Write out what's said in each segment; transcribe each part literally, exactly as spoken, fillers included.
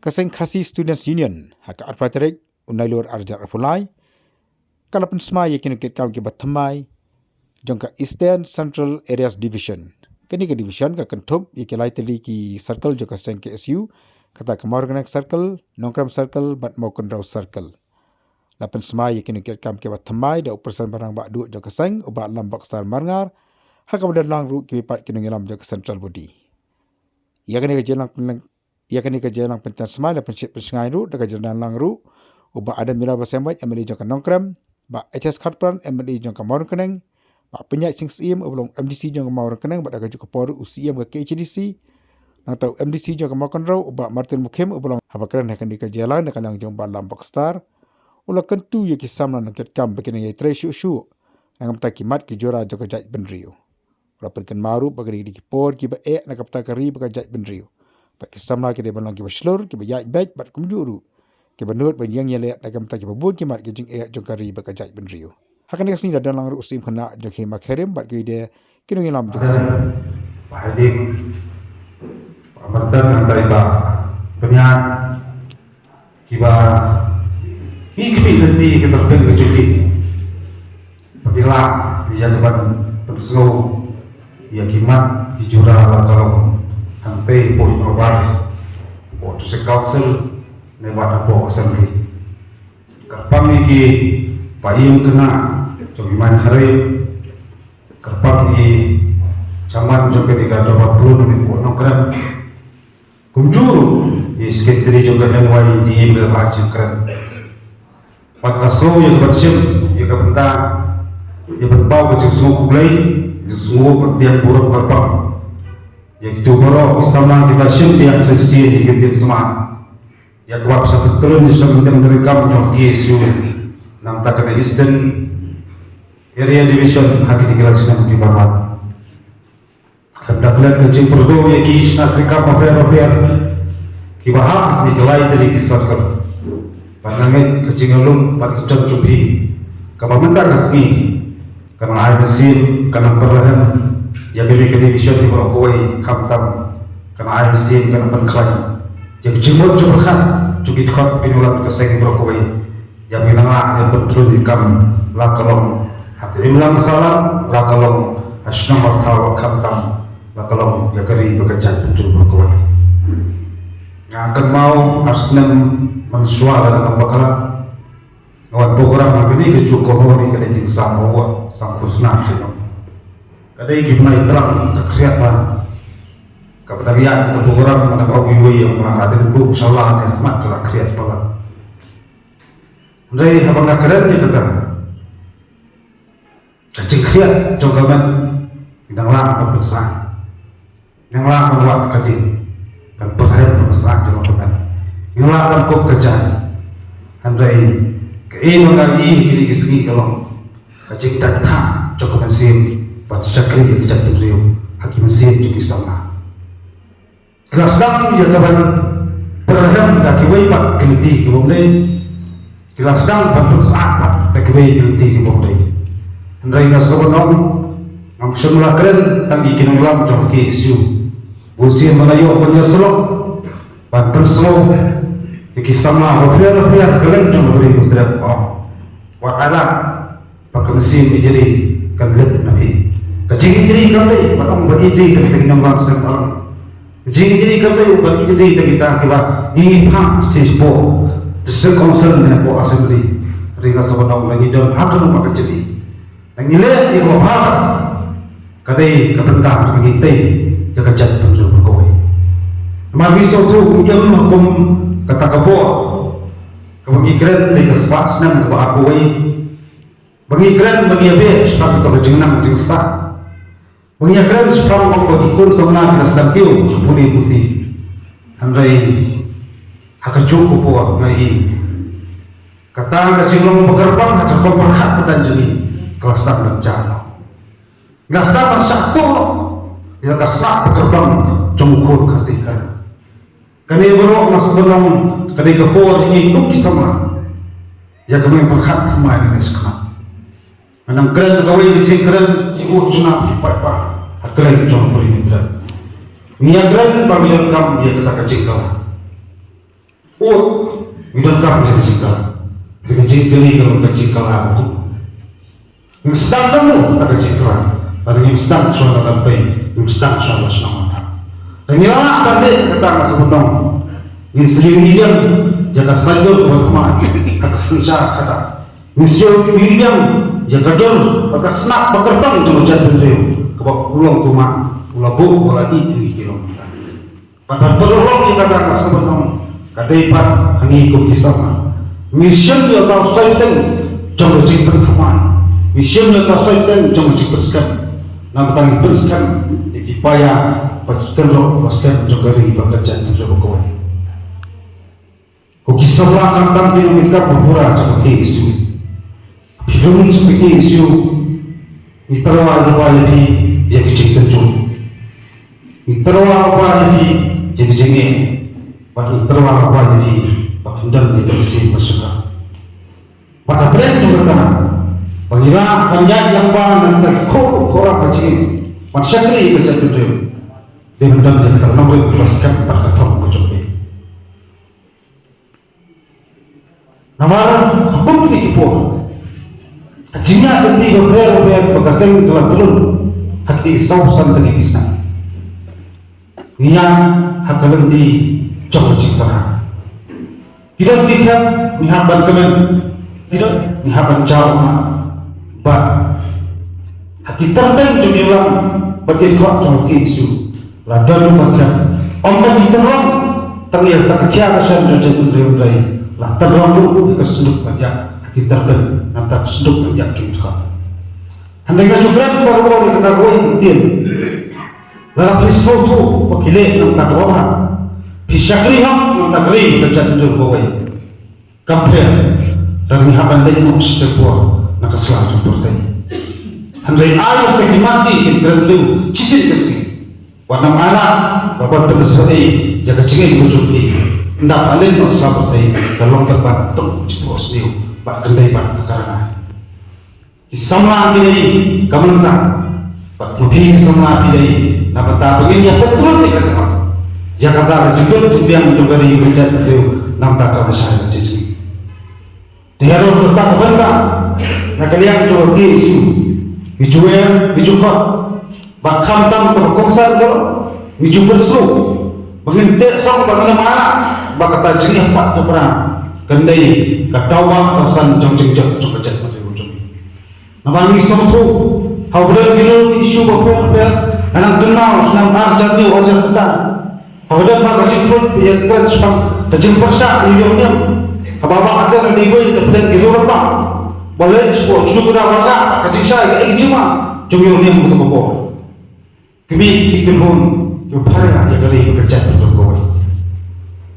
Ka seng Khasi Students Union ha ka arphew tarik u Nailur arhajar arphew lai ka la pynsmai ïa ki nongkitkam kiba thymmai jong ka Eastern Central Areas Division. Kane ka division ka kynthup ïa ki lai tylli ki circle jong ka seng K S U, kata ka Mawryngkneng Circle, Nongkrem Circle bad Mawkynrew Circle. La pynsmai ïa ki nongkitkam kiba thymmai da u president ba rangbah duh jong ka seng, u Bah Lambokstar Marngar, ha kaba don lang ruh kiwei pat ki nongïalam jong ka central body. Ïa kane ka jingïalang pynleng ïa kane ka jingïalang pyntan smai la pynshit pynshngaiñ ruh da ka jingdon lang ruh u Bah Adam Miller Basaiawmoit, M L A jong ka Nongkrem, Bah H S Kharpran, M L A jong ka Mawryngkneng, Bah Pynïaid Sing Syiem uba long M D C jong ka Mawryngkneng bad ha kajuh ka por ruh u Syiem ka K H A D C, nangta u M D C jong ka Mawkynrew u Bah Martin Mukhim uba long. Haba kren ha kane ka jingïalang na ka liang jong u Bah Lambokstar, u la kyntu ïa ki samla nongkitkam ba kin ïatrei shuh shuh na ka bynta ki mat ki jura jong ka jaitbynriew. U la pynkynmaw ruh ba kine ki dei ki por kiba eh na ka bynta ka ri bad ka jaitbynriew. Bad ki samla ki dei ban long kiba shlur, kiba ïaid beit bad kumjuh ruh kiba nud ban ïeng ïaleh na ka bynta kiba bun ki mat ki jingeh jong ka ri bad ka jaitbynriew. Ha kane ka sngi la don lang ruh u Syiem Khynnah jong ka Hima Khyrim bad kiwei de ki nongïalam jong ka seng. Bah Haidim, Bah Martin, nangta i Bah Pynïaid, kiba ngi khmih lynti ka tyrpeng ka jong ki ba ki lah ïa ka ban pynsngew ïa ki mat ki jura la ka long hangtei hapoh Ïing Dorbar, hapoh District Council ne bad hapoh Assembly. Kyrpang ïa ki païing khynnah jong i Hima Khyrim, kyrpang ïa i chairman jong kane ka Dorbar Plun ne hapoh Nongkrem, kumjuh ruh i secretary jong ka N Y D A ba la jingkren. Bad nga sngew ïa ka ban shim ïa ka bynta ïa ban paw ka jingsngew khublei, jingsngew kyrtiang burom kyrpang ïa kito baroh ki samla kiba shim biang sa shisien ïa ka ktien sumar, ïa kaba sa pyntrun ïa ka seng treikam jong ka K S U, nangta ka Eastern Area Division ha kine ki lai snem kiba wan. Khlem da klet ka jingpyrdo ïa ki shna treikam bapher bapher kiba hap ha kine ki lai tylli ki circle. Bad nga ngeit ka jingïalum bad ka jingïalam jong phi kaba mynta ka sngi kan ai mynsiem, kan pynrhem ïa kane ka division baroh kawei, khamtam kan ai mynsiem, kan pynkhlaiñ ïa ka jingmut jingpyrkhat jong ki dkhot ki nongïalam ka seng baroh kawei. Ïa ki nang lah ïa pyntrun ïa kam la ka long ha ka imlang ka sahlang, la ka long ha shnong arthaw, khamtam la ka long ïa ka ri bad ka jaitbynriew baroh kawei. Nga kynmaw ar snem mynshuwa lada ngam bakla, nga wan program ha kane kajuh ka hall, ka dei jingsam award, sam khusnam shuh. Ka dei ki bnai Trump ka khriat ba ka bnai ïa ka program, nga ong iwei ïa nga, ka dei buk shala ne khmat ka la khriat palat. Hynrei haba nga kren ïa kata, ka jingkhriat jong ka met, nang lah ban pynsah, nang lah ban wad ka ding, ban pyrhem ban pynsah jong ka met, nang lah ban kup ka jaiñ. Hynrei kaei ba nga ïohi kine ki sngi ka long ka jingdon thah jong ka mynsiem ban shakri ïa ka jaitbynriew ha ki mynsiem jong ki samla. Ki la sdang ïa ka ban pyrhem da kiwei pat ki lynti ki bym dei. Ki la sdang ban pynsah pat da kiwei ki lynti ki bym dei. Hynrei nga sngewbha ban ong, ngam shym la kren tang ïa ki nongïalam jong ka K S U. Bunsien ba nga ïoh ban ïasyllok ban pynsngew ïa ki samla bapher bapher kylleng jong ka Ri Hynñiewtrep, ong, wat ailad ba ka mynsiem ïeit ri kan leit na phi. Ka jingïeit ri kam dei ban ong ba ïeit ri tang kita ki nongïalam seng balang. Ka jingïeit ri kam dei ban ïeit ri tang kita kiba ngi ngi phah shapoh District Council ne hapoh Assembly. Hynrei nga sngewbha ban ong, lada ngi don ha kano pat ka jylliew, lada ngi leh ïa kaba bha, ka dei ka bynta ba ngi tei ïa ka jaitbynriew baroh kawei. Namar ngi sngewthuh, kum ïa kum kata ka por kaba ngi kren, dei ka spah snem kaba ar kawei. Ba ngi kren, ba ngi ïa beh shaphang kata ka jingnang jingstad. Ba ngi ïa kren shaphang ba ki khun samla ki la sdang kiew ha pule puthi. Hynrei ha kajuh ka por nga ïohi kata ka jinglong ba kyrpang ha ka rukom pyrkhat ba don jong ngi ka la sdang ban jia. Nga sdang ban shah tuh ïa ka sap ba kyrpang jong u khun Khasi Karen. Kane baroh nga sngewbha ban ong ka dei ka por ïa ngi kum ki samla ïa ka ban pyrkhat thymmai nangne shakhmat. Nga nang kren kawei ka jingkren, jingkut jingkut ki paidbah ha kyrteng jong ka Ri Hynñiewtrep. Ngi ïa kren ba ngi donkam ïa kata ka jingkylla. Ut, ngi donkam ïa ka jingkylla. Ka jingkylli ka long ka jingkylla ruh. Ngim sdang, donkam kata ka jingkylla. Lada ngim sdang shuwa na lade, ngim sdang shuwa na shnong mynta. Lada ngi lah ban leh kata nga sngewbha ban ong, ngin sa ïohi biang ïa ka saiñdur kaba thymmai ha ka synshar khadar. Ngin sa ïohi biang ïa ka dur bad ka sngap ba kyrpang jong ka jaitbynriew kaba u long kumne, u la buh, u la ïeh ïa ngi ki longïing. Bad ban pynlong ïa kata nga sngewbha ban ong, ka dei pat ha ngi kum ki samla. Ngi shim ïa ka soi bteng jong ka jingpynthymmai. Ngi shim ïa ka soi bteng jong ka jingpynskhem. Namar ba ngi pynskhem ïa ki paidbah bad ki kynroh ba skhem jong ka ri bad ka jaitbynriew kawei. Ko ki samla, khamtam ki nongïalam ba pura jong ka K S U, phi rung jong ka K S U, ngi tyrwa lypa ïa phi ïa ka jingtynjuh. Ngi tyrwa lypa ïa phi ïa ka jingeh. Bad ngi tyrwa lypa ïa phi ba phin don ïa ka mynsiem ba shukor. Bad hapdeng jong kata, ba ngi lah ban ïaid lyngba na kita ki khun khunrang ka jingim ban shakri ïa ka jaitbynriew. Dei ban don ïa kata ka nongrim ba skhem bad ka thong ka jong phi. Namar ha kum kine ki por, ka jingïaid lynti bapher bapher ba ka seng ka la tlun ha kine ki saw san tylli ki snem. Ngi ïaid ha ka lynti jong ka jingtyrhang. Ki don ki khep ngi hap ban kmen, ki don ngi hap ban jaw. Bad ha ki tyrteng jong ki ïing bad ki khot jong ki ïing, la don ba khep. Ym ban ïa tynrong tang ïa ka khia ka shen jong jaitbynriew, hynrei la tynrong ruh ïa ka synduk ban ïap ha ki tyrpeng, nangta ka synduk ban ïap jong ki dkhot. Hynrei nga ju kren baroh ïa kata kawei ka ktien. Lada phi sngewthuh ba phi leh nangta kaba bha, phi shakri hok nangta ka ri ka jaitbynriew kawei. Kam pher, lada ngi hap ban leit noh shiteng por na ka sla jong pyrthei. Hynrei ai ïa kita ki mat ki kin kren bynriew shisien ka sngi. Wat nang ailad ba ban pynshai ïa ka jingim ka jong phi. Ynda phi leit noh sla pyrthei, ka long pynban tang jingphohsniew bad kyndai bad ka rngai. Ki samla phi dei ka mynta, bad ma phi ki samla phi dei na bynta ba ngin ïa pyntrud ïa ka, ïa kata ka jingdon jingbiang jong ka ri ka jaitbynriew na bynta ka lashai ka jingsngi. Te ïa ka bynta, na ka liang jong ka K S U, ngi ju wer, ngi ju khot, bad khamtam kaba kongsan ka long, ngi ju pynsngewthuh ba ngin teh song, ba ngin ym ailad ba kata jingïapat ka pra kan dei ka daw ba kongsan jong jingjot jong ka jaitbynriew jong ngi. Namar ngi sngewthuh, haba don ki lum ki issue bapher bapher, nga nang kynmaw snem ar hajar hynñiew, ar hajar khyndai. Haba don ba ka jingpynïakren shaphang ka jingpyrshah ïa u niam. Haba Bah Ardent u dei uwei na pdeng ki rangbah ba leit sha ka jingkyrkhu, ba rah ka jingshai kaei ka jingma jong u niam ha kato ka por. Kmie ki kynhun kiba phareng ïa ka ri bad ka jaitbynriew kawei.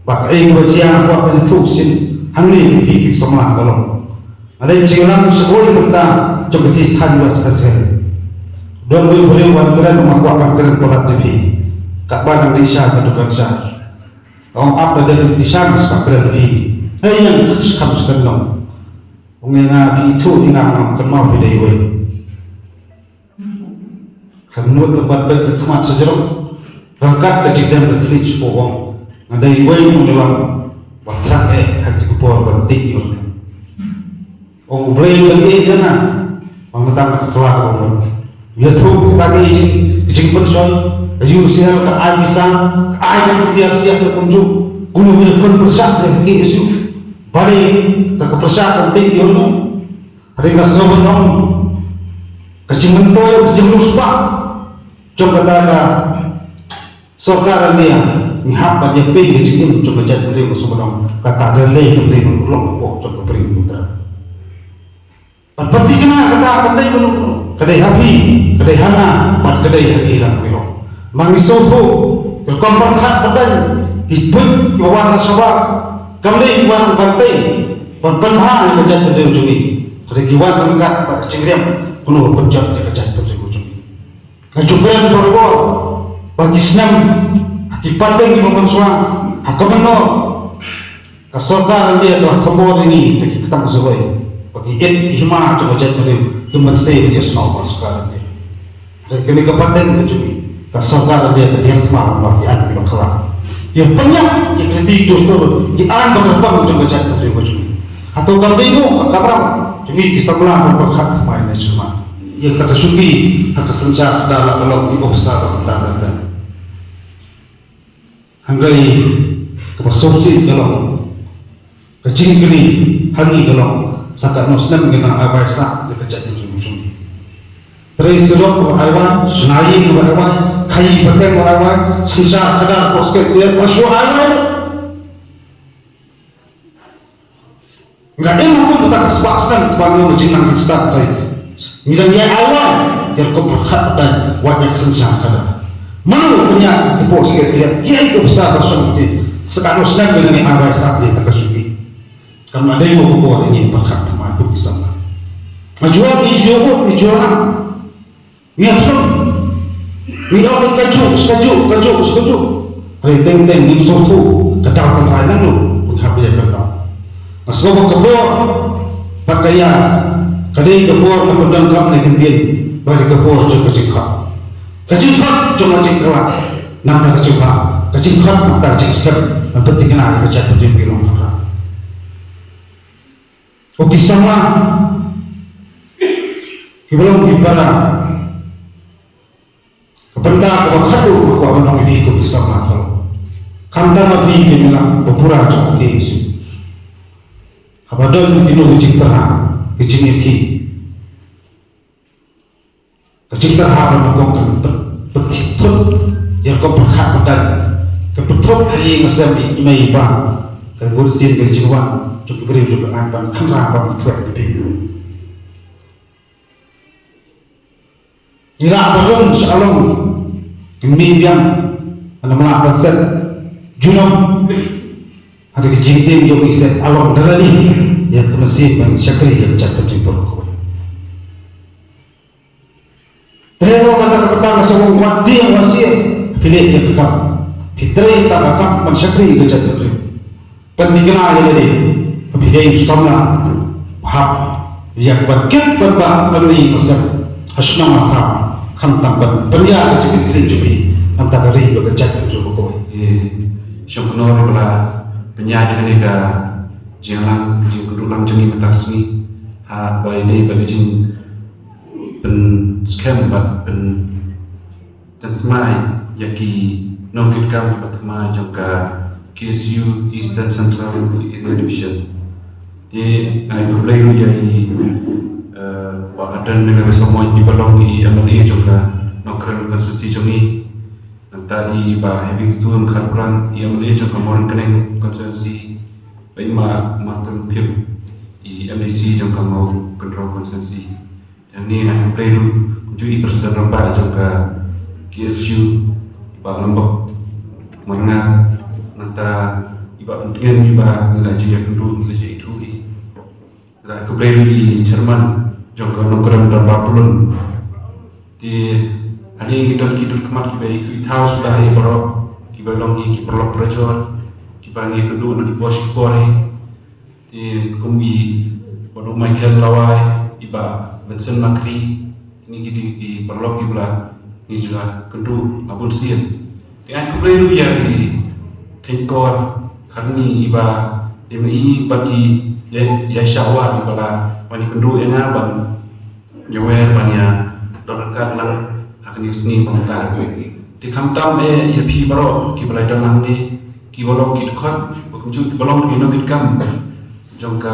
Bad kaei kaba jia nga kwah ban ïathuh shisien hangne ïa phi ki samla ka long, nga dei jingïalang sha kawei na bynta jong ka thaiñ West Khasi Hills. Don uwei u briew u wan kren, nga kwah ban kren palat ïa phi. Katba nang dei sha ka dukan sha, nga ong ap da dei sha nga sa kren ïa phi. Hei, ïeng, kam sa kren long. Ong ïa nga, phi ithuh ïa nga, nga kynmaw phi dei uwei. Ka mut ka bat bad ka khmat sa jrong. Ryngkat ka jingdem ka khlieh sha pdeng. Nga dei uwei u nongïalam ba thrang eh ha kito ki por ban tih ïa u niam. Ong U Blei u la ïeit ïa nga ba mynta nga kylla ka bamut. Ïathuh kita ki jing, ki jingpynshoi, ka U C L ka ai visa, ka ai ka tiar siap ka kumjuh. Kumno ïa pynpyrshah ïa ka K S U. Balei ka, ka pyrshah ban tih ïa u niam. Hynrei nga sngewbha ban ong, ka jingmyntoi, ka jingriewspah jong kata ka sorkar India, ngi hap ban ïapeit ka jingim jong ka jaitbynriew, nga sngewbha ban ong, kata ka lei kam dei ban long hapoh jong ka Bri u Mawthadraishan. Ban pynthikna kata kam dei ban long, ka dei ha phi, ka dei ha nga, bad ka dei ha ki lang ki rong. Ma ngi sngewthuh, ka rukom pyrkhat pyrthei, ki buit kiba wan na shabar, kam dei ki wan ban tei, ban pynbha ïa ka jaitbynriew jong ngi. Hynrei ki wan ryngkat bad ka jingriam kumno ban pynjot ïa ka jaitbynriew jong ngi. Nga ju kren barabor ba ki snem, ha ki pateng kiba mynshuwa, ha ka mynnor, ka sorkar India ka la thombor ïa ngi da ki ktang survey ba ki ïeit ki hima jong ka jaitbynriew kim banse ïa ka shnong ka sorkar India. Te kane ka pateng ka jong ngi, ka sorkar India ka diang thma ba ki ïeit ki ba khlaiñ. Ïa pynïap ïa ka lynti dustur, ïa ka bynta ka jong ka jaitbynriew ka jong ngi. Hato kam dei mo ka kamram jong ngi ki samla ban pyrkhat thymmai ne sha khmat ïa kata ka shuki ha ka synshar khadar la ka long ki officer ba kumta kumta. Hynrei kaba sngewsih ka long ka jingkylli ha ngi ka long sa katno snem ngi dang ai wai sah ïa ka jaitbynriew ka jong ngi. Trei surok ruh ai wai, shna ïing ruh ai wai, khaïi pateng ruh ai wai, synshar khadar, prospector, ruh ai wai. Nga im ruh kumta ka spah snem ba ngi ong jingnang jingstad trei. Ngi dang ïai ai wai ïa rukom pyrkhat pateng, wat ïa ka synshar khadar. Mano ban ïa ki prospector, ïa ki officer ba shong te. Sa katno snem ngi dang ïai ai wai sah ïa kata ka shuki. Kam dei mo ka por ïa ngi ban pyrkhat thymmai kum ki samla. Nga ju ong, ngi ju ong, ngi ju ong. Ngi ong, ngi ong kajuh, kajuh, kajuh, kajuh. Hynrei teng teng ngim sngewthuh ka daw tynrai nangno ban hap ïa ka daw. Nga sngew ba ka por bad ka ïa ka dei ka por ka pyndonkam ne ka ktien bad ka por jong ka jingkhot. Ka jingkhot jong ka jingkhlaiñ. Nangta ka jingkhot, ka jingkhot nangta ka jingskhem. Nang pynthikna ïa ka jaitbynriew ka long kata. Ko ki samla kiba long ki para, ka bynta kaba khatduh nga kwah ban ong ïa phi ko ki samla, khamtam ma phi ki nongïalam ba pura jong ka K S U. Haba don kino ki jingtyrha, ki jingïakhih, ka jingtyrha ba nyngkong kan pynthut ïa ka pyrkhat pateng, ka pynthut ha ïing ha sem, i mei i pa, ka bunsien ka jingwan jong ki briew jong ka aiñ ban kynrad ban thwet ïa phi. Ngi lah ban rung sha ka long ki mei biang, ngi lah ban set junom. Hata ka jingtim jong ngi set ka long da lade ïa ka mynsiem ban shakri ïa ka jaitbynriew baroh kawei. Te mo kata ka bynta nga sngewbha wat tieng wat siew, phi leh ïa ka kam, phi trei ïa ka kam ban shakri ïa ka jaitbynriew. Pynthikna ïa lade, phi dei u samla ba hap ïa ka ban kit ban bah ban ïing ban sem ha shnong ha thaw, khamtam ban pynïar ka jingkitkhlieh jong phi na ka bynta ka ri bad ka jaitbynriew baroh kawei. Shongknor ba la pynïar ïa kane ka jingïalang, ka jingkynduh lang jong ngi mynta ka sngi, ha kaba ïadei bad ka jing pynskhem bad pynthymmai ïa ki nongkitkam kiba thymmai jong ka K S U Eastern Central Area Division. Te nga ai khublei ruh ïa i, eh, Bah Ardent Miller Basaiawmoit, i ba long i M L A jong ka Nongkrem constituency jong ngi. Nangta i Bah Heavingstone Kharpran, i M L A jong ka Mawryngkneng constituency. Bad i Ma Martin Phim, i M D C jong ka Mawkynrew constituency. Hangne nga ai khublei ruh kumjuh i President rangbah jong ka K S U, i Bah Lambok Marngar, nangta i Bah Pyntngen, i ba ngi la ju ïakynduh, ngi la ju ïathuh ïa i. Nga ai khublei ruh ïa i Chairman jong ka Nongkrem Dorbar Pyllun. Te hangne ngi don ki dur khmat kiba ïathuh ïathaw suda ïa baroh kiba long ïa ki paralok parajor kiba ngi ïakynduh na ki por sha ki por hi. Te kum i Bah Michael Lawai, i Bah Vincent Makri, kine ki dei ki paralok kiba la ngi ju la kynduh la bun sien. Te nga ai khublei ruh ïa i Kheiñkor Kharni, i Bah Lim, i bad i Ïaishawar, i ba la wan ïakynduh ïa nga ban ïawer ban ïadon ryngkat lang ha kane ka sngi ba mynta. Te khamtam eh ïa phi baroh kiba la don hangne, kiba long ki dkhot, kumjuh kiba long ki nongkitkam jong ka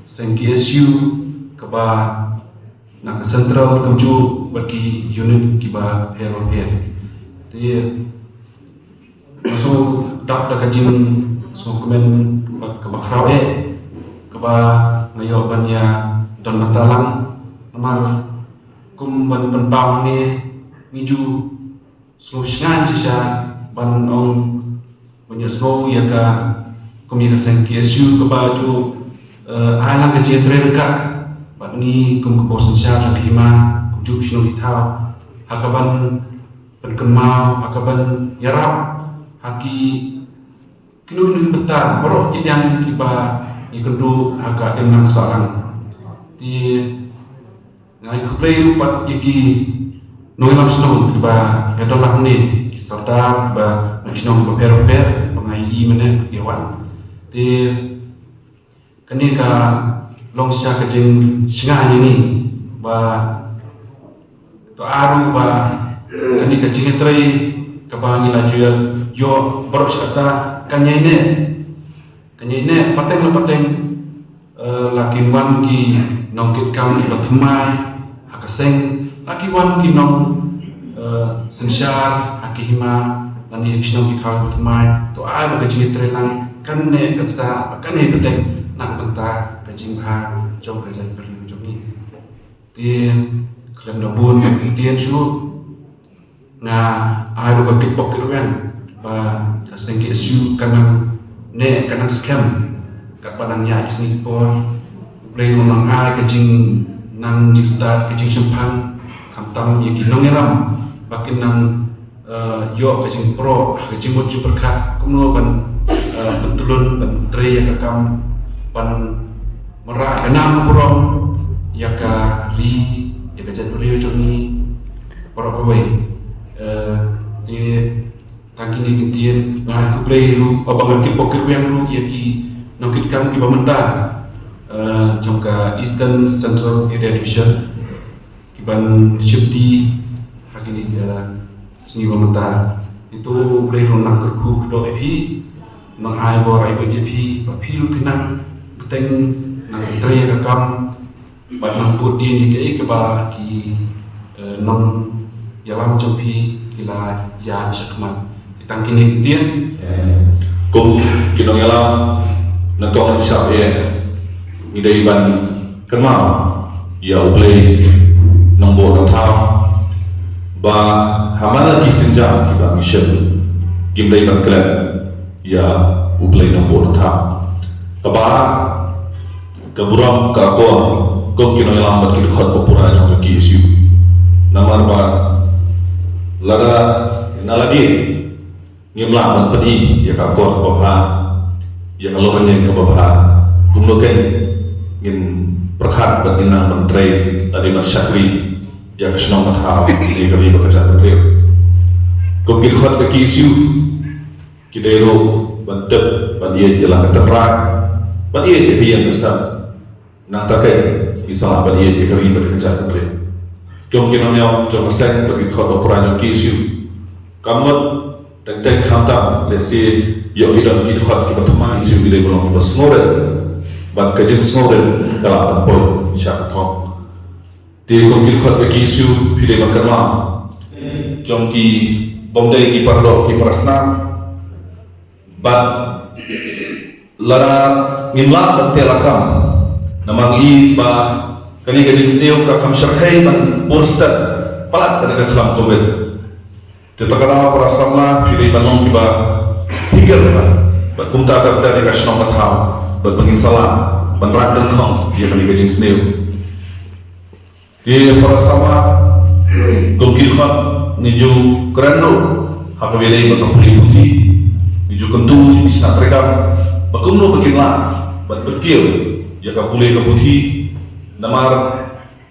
seng K S U kaba na ka Central, kumjuh bad ki unit kiba pher bapher. Te nga sngewdap da ka jingsngewkmen bad kaba khraw eh kaba nga ïoh ban ïadon bynta lang. Namar kum ban pynpaw hangne, ngi ju sngew shngaiñ shisha ban ong, ban ïasngew ïa ka, kum ïa ka seng K S U kaba ju, eh, ai lang ka jingïatreilang ryngkat bad ngi kum ka bor synshar jong ka hima, kumjuh ki shnong ki thaw, ha kaban pynkynmaw, ha kaban ïarap ha ki kino kino ki bynta baroh ki liang kiba ngi kynduh ha ka imlang ka sahlang. Te nga ai khublei ruh pat ïa ki nongïalam shnong kiba ïadon lang ne ki sordar ba na shnong ba pher pher ba ngi ïohi mynne ba ki wan. Te kane ka long shisha ka jingshngaiñ ïa ngi ba to aru ba kane ka jingïatrei kaba ngi la ju ïoh baroh shi katta kan ïaineh. Kan ïaineh pateng la pateng, eh, la ki wan ki nongkitkam kiba thymmai ha ka seng, la ki wan ki nong, eh, synshar ha ki hima lane ha ki shnong ki thaw kiba thymmai. To ai ba ka jingïatreilang kan neh kan sah, kan neh pateng na ka bynta ka jingbha jong ka jaitbynriew jong ngi. Te khlem da bun ktien shuh, nga ai ruh ka kitbok kitrwiang ba ka seng K S U kan nang neh kan nang skhem katba nang ïaid ki sngi ki por. U Blei ruh nang ai ka jingnang jingstad, ka jingshemphang, khamtam ïa ki nongïalam ba kin nang, eh, ïoh ka jingpro, ka jingmut jingpyrkhat kumno ban, eh, pyntlun ban trei ïa ka kam ban marah ïa ka nam ka burom ïa ka ri, ïa ka jaitbynriew jong ngi baroh kawei. Eh, te tang kine ki ktien nga ai khublei ruh, ba nga kitbok kitrwiang ruh ïa ki nongkitkam kiba mynta, eh, jong ka Eastern Central Area Division kiban shimti ha kine ki sngi ba mynta. Ito U Blei ruh nang kyrkhu kyrdoh ïa phi, nang ai bor ai bad ïa phi ba phi ruh phi nang bteng, nang trei ïa ka kam bad nang bud ïa kine kiei kiba ki, eh, nongïalam jong phi ki la ïaid shakhmat. Tang kine ki ktien. Kum ki nongïalam, nangta ngan shah ïa, ngi dei ban kynmaw ïa U Blei nongbuh nongthaw ba ha man la ki sienjam kiba ngi shem, ngim dei ban klet ïa U Blei nongbuh nongthaw. Kaba ka burom ka akor kum ki nongïalam bad ki dkhot ba pura jong ka K S U. Namar ba lada na lade ngim lah ban pyni ïa ka akor kaba bha, ïa ka longïing kaba bha, kumno kein ngin pyrkhat bad ngin nang ban trei lane ban shakri ïa ka shnong ka thaw, ïa ka ri bad ka jaitbynriew. Kum ki dkhot ka K S U ki dei ruh ban tip, ban ïeit ïa la ka tynrai, ban ïeit ïa ka ïing ka sem. Nangta kein ngi sa lah ban ïeit ïa ka ri bad ka jaitbynriew. Kum ki nongïalam jong ka seng bad ki dkhot ba pura jong ka K S U, kam mut teng teng khamtam lehse ïoh ki don ki dkhot kiba thymmai, K S U ki dei ban long kiba sngewrit bad ka jingsngewrit ka lah ban poi sha ka thong. Te kum ki dkhot ka K S U phi dei ban kynmaw jong ki bym dei ki paradoh ki parasnam. Bad lada ngim lah ban teh lakam, namar ngi i ba kane ka jingsniew ka kham shyrkhei ban pur stet palat kane ka khlam Covid. Te to ka daw para samla phi dei ban long kiba hikai bad kumta ka bynta ka shnong ka thaw bad ba ngin sa lah ban rak dyngkhong ïa kane ka jingsniew. Te para samla, kum ki dkhot ngi ju kren ruh ha kaba ïadei bad ka pule puthi, ngi ju kyntu ïa ki sna treikam ba kumno ba kin lah ban pynkiew ïa ka pule ka puthi. Namar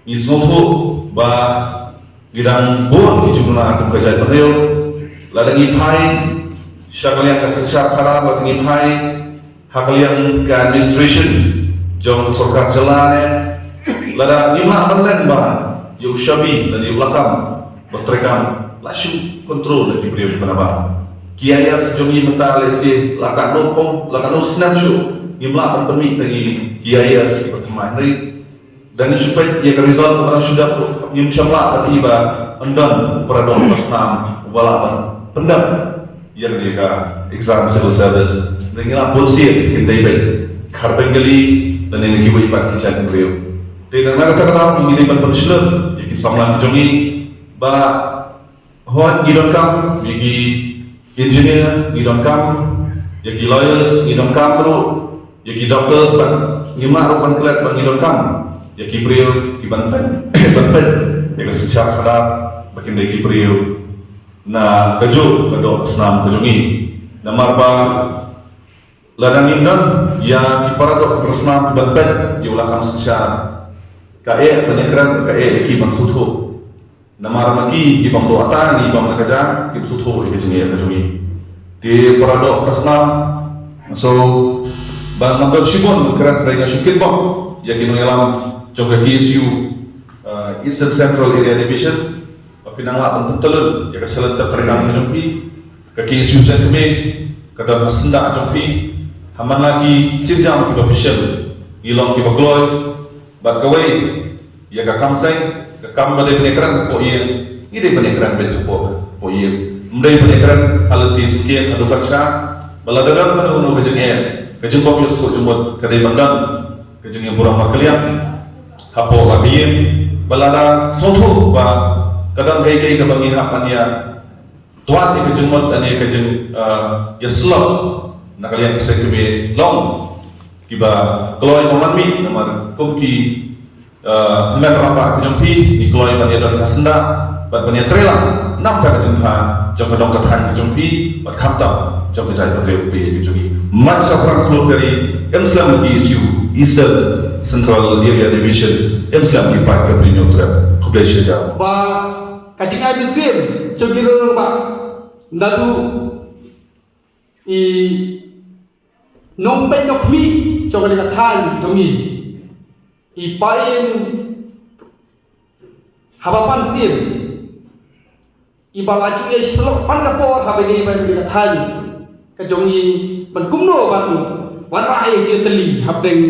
ngi sngewthuh ba ngi dang bun ki jingduna kum ka jaitbynriew, lada ngi phai sha ka liang ka synshar khadar, lada ngi phai ha ka liang ka administration jong ka sorkar jylla ne, lada ngim lah ban len ba ïa u shabi lane ïa u lakam ba treikam la shu control da ki briew kiba nabar. Ki I A S jong ngi mynta lehse la katno pong, la katno snem shuh ngim lah ban pynmih da ngi ki I A S kiba thymmai. Hynrei da ngi shu peit ïa ka result kaba dang shu dep ruh ngim shym lah ban i ba ym don u paradoh u parasnam uba lah ban pyndep ïa kane ka exam civil service. Ngi la bunsien kin dei beit khar Bengali lane na kiwei pat ki jaitbynriew. Te na kata ka daw ngi dei ban pynshlur ïa ki samla ki jong ngi ba hooid ngi donkam ïa ki engineer, ngi donkam ïa ki lawyers, ngi donkam ruh ïa ki doctors, bad ngim lah ruh ban klet ba ngi donkam ïa ki briew kiban peit, ban peit ïa ka synshar khadar ba kin dei ki briew na kajuh ka doh ka snam ka jong ngi. Namar ba lada ngim don ïa ki paradoh ki parasnam kiban peit ïa u lakam synshar, kaei ban ïakren, kaei ki ban sngewthuh. Namar ma ki ki bym doh ata ngi bym na ka jaka ki bym sngewthuh ïa ka jingeh ka jong ngi. Te para doh para snam, so ba ngam don shibun kren, hynrei nga shu kitbok ïa ki nongïalam jong ka K S U, uh, Eastern Central Area Division, ba phi nang lah ban pyntylun ïa ka shalynter treikam ka jong phi. Ka K S U seng kmie ka don ha syndah jong phi. Ha man la ki sienjam kiba phi shem, ngi long kiba kloi. Bad kawei, ïa ka kam seng, ka kam ba dei ban ïakren hapoh ïing, ngi dei ban ïakren beit hapoh, hapoh ïing. Ym dei ban ïakren ha lynti syngkien, ha dukan sha, ba lada don kano kano ka jingeh, ka jingbym ïohsngew jingmut ka dei ban don ka jingïaburom markylliang hapoh la ka ïing. Ba lada sngewthuh ba ka don kaei kaei kaba ngi hap ban ïa twad ïa ka jingmut lane ka jing, ah, ïasyllok na ka liang ka seng kmie, long kiba kloi ba man mih, namar kum ki, ah, hynmen rangbah ka jong phi, ngi kloi ban ïadon ha syndah bad ban ïatreilang na ka bynta ka jingbha jong ka dong ka thaiñ ka jong phi bad khamtam jong ka jaitbynriew ka jong ngi. Man shaphrang khluit ka ri, ym slem K S U Eastern Central Area Division, ym slem ki paid ka Bri Hynñiewtrep. Khublei shibun. Ba ka jingai mynsiem jong ki rangbah, naduh i nongpeit nongkhmih jong kane ka thaiñ jong ngi, i Pain, haba pan sien, iba la ju ïasyllok pan ka por haba ïadei bad kane ka thaiñ ka jong ngi, ban kumno ban wanrah ïa ka jingtylli hapdeng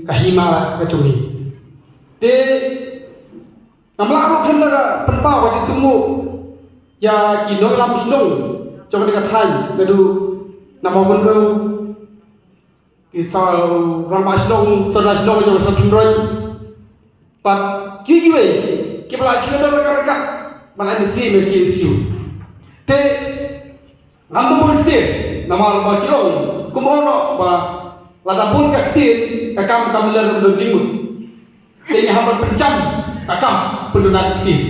ka hima ka jong ngi. Te ngam lah ruh khlem da pynpaw ka jingsngewnguh ïa ki nongïalam shnong jong kane ka thaiñ, naduh na Mawkynrew, ki saw rangbah shnong, sawdong shnong jong ka Shnong Tynroi, bad kiwei kiwei kiba la ju ïadon ryngkat ryngkat ban ai mynsiem ïa ka K S U. Te ngam da bun ktien, namar ba ki ong, kum ong noh ba lada bun ka ktien, ka kam kam leh ruh ym don jingmut. Te ngi hap ban pynjam ka kam, pyndonkam ka ktien.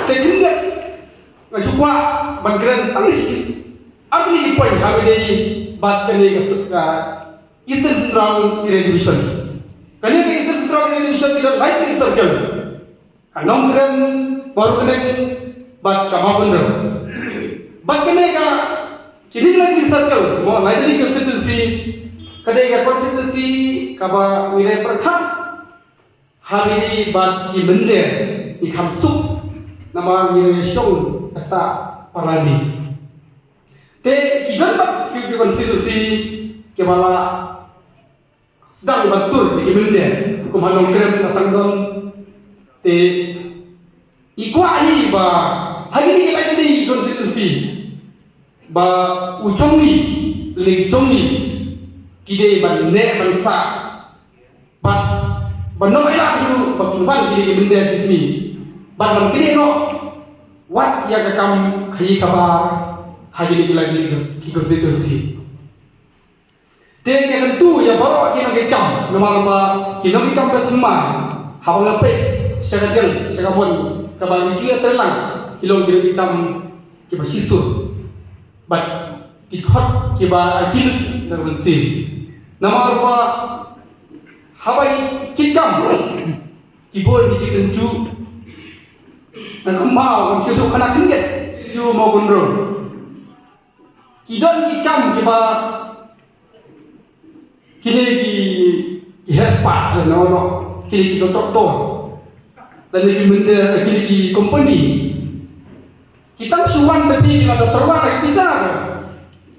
Te khyndiat nga shu kwah ban kren tang shi ar tylli ki point haba ïadei bad kane ka, ka Eastern Central Area Division. Kane ka Eastern Central Area Division ki don lai tylli ki circle. Ka Nongkrem, Mawryngkneng bad ka Mawkynrew. Bad kane ka, kine ki lai tylli ki circle, mo, lai tylli ki constituency, ka dei ka constituency kaba ngi la pyrkhat haba ïadei bad ki mynder, ngi kham suk, namar ngi la shong ka sah para lade. Te ki don bad ki, ki constituency kiba la sdang ban tur ïa ki mynder, kum ha Nongkrem ka Sangdon. Te i kwah hi ba ha kine ki lai tylli ki constituency ba u jong ngi, lane ki jong ngi, ki dei ban neh ban sah bad ban ym ailad hi ruh ba kin wan kine ki mynder shisngi bad ban kynnoh noh wat ïa ka kam khaïi khabar ha kine ki lai tylli ki constituency. Te nga kyntu ïa baroh ki nongkitkam, namar ba ki nongkitkam ka thymmai, haba nga peit sha ka diang sha ka mon kaba ngi ju ïatreilang, ki long ki nongkitkam kiba shisur bad ki khot kiba ai tylli na ka mynsiem. Namar ba haba ngi kitkam ki bun ki jingtynjuh, nga kynmaw, nga shu tuh kane khyndiat shu Mawkynrew. Ki don ki kam kiba kine ki, ki heh spah, eh, no, no, kine ki kontraktor, lane ki mynder, kine ki kompani. Ki tang shu wan da phi, ki la da tyrwa da ki pisa.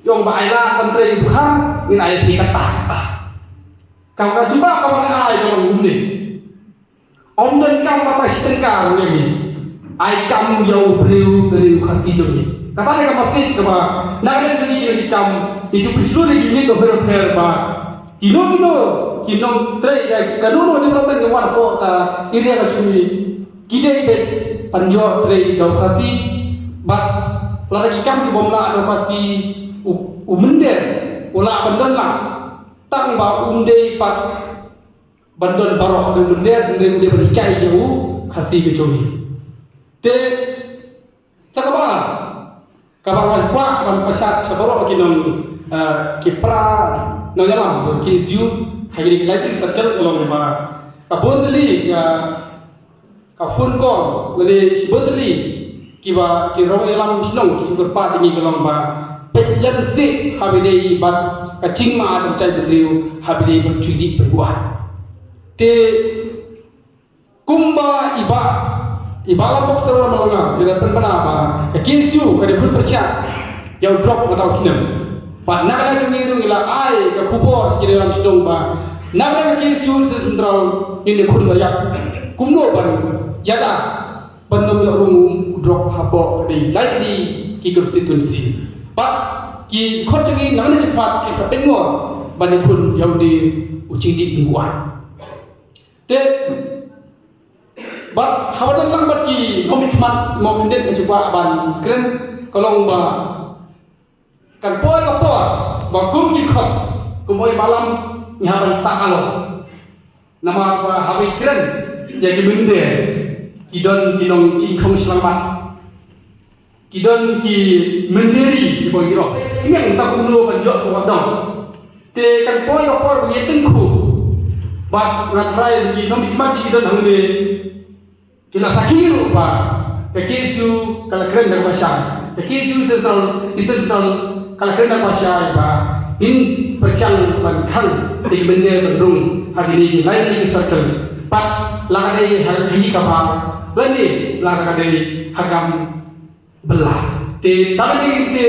Ïong ba ai lad ban trei u Dkhar, ngin ai phi kata kata. Ka, ka jubab kaba nga ai ka long kumne. Ym donkam kata shi tyngka ruh ïa ngi. Ai kam ïa u briew, briew Khasi jong ngi. Kata dei ka message kaba na ka liang jong ngi ki kam, ngi ju pyrshah ïa ki miet bapher bapher ba kino kino ki nongtrei, eh, kano kano development ka wan hapoh ka area ka jong ngi, ki dei ban pynjot trei da u Khasi. Bad lada ki kam ki bym lah da u Khasi, u, u mynder u lah ban don lang, tang ba um dei pat ban don baroh, dei u mynder, dei u dei ban hikai ïa u Khasi ka jong ngi. Te sa kaba ar, kaba nga kwah ban pynshai sha baroh ki nong, eh, ki para nongïalam K S U ha kine ki lai tylli ki circle ka long ba Ka bun tylli ka, ka phone call lane shibun tylli kiba ki rong ïalam shnong ki kyrpad ïa ngi ka long ba peit lem sih haba ïadei bad ka jingma jong ka jaitbynriew haba ïadei bad shuh dih pynbuaid. Te kumba i Bah, i Bah Lambok Stone Malonga i la pynbna ba ka K S U ka dei khun pyrshah ïa u drok mynta u snem. Bad na ka liang jong ngi ruh ngi la ai ka khubor sha ki nongïalam shnong ba na ka liang ka K S U State Central ngin ïakhun ba ïap kumno ban ïada ban ym ïoh rung u drok hapoh ka dei lai ka dei ki constituency. Bad ki khot jong ngi na ka liang shakhmat ki sa pynngor ban ïakhun ïa u dei u jingdih pynbuaid. Te bad haba don lang bad ki nongmihkhmat mo khyndiat nga shu kwah ban kren ka long ba kan poi ka por ba kum ki khot kum oi balam ngi hap ban sah along. Namar ba haba i kren ïa ki mynder ki don ki nong ki khong shlangmat. Ki don ki mynder ri ki boi ki ong. Ki meng ta kumno ban ïoh ka dong. Te kan poi ka por ba ngi tyngkhuh. Bad nga trai ki nongmihkhmat ki don hangne. Ki la sakhi ruh ba ka K S U ka la kren da kaba shai. Ka K S U Central, Eastern Central ka la kren da kaba shai ba ngin pyrshang ban khang ïa ki mynder ban rung ha kine ki lai ki circle. Bad la ka dei ha ka hi ka ba lane la ka dei ha kam Bela. Te tang ni te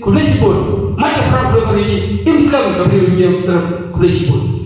khublei shibun. Mai ka prang khublei bari im skam ka bari im ter khublei shibun.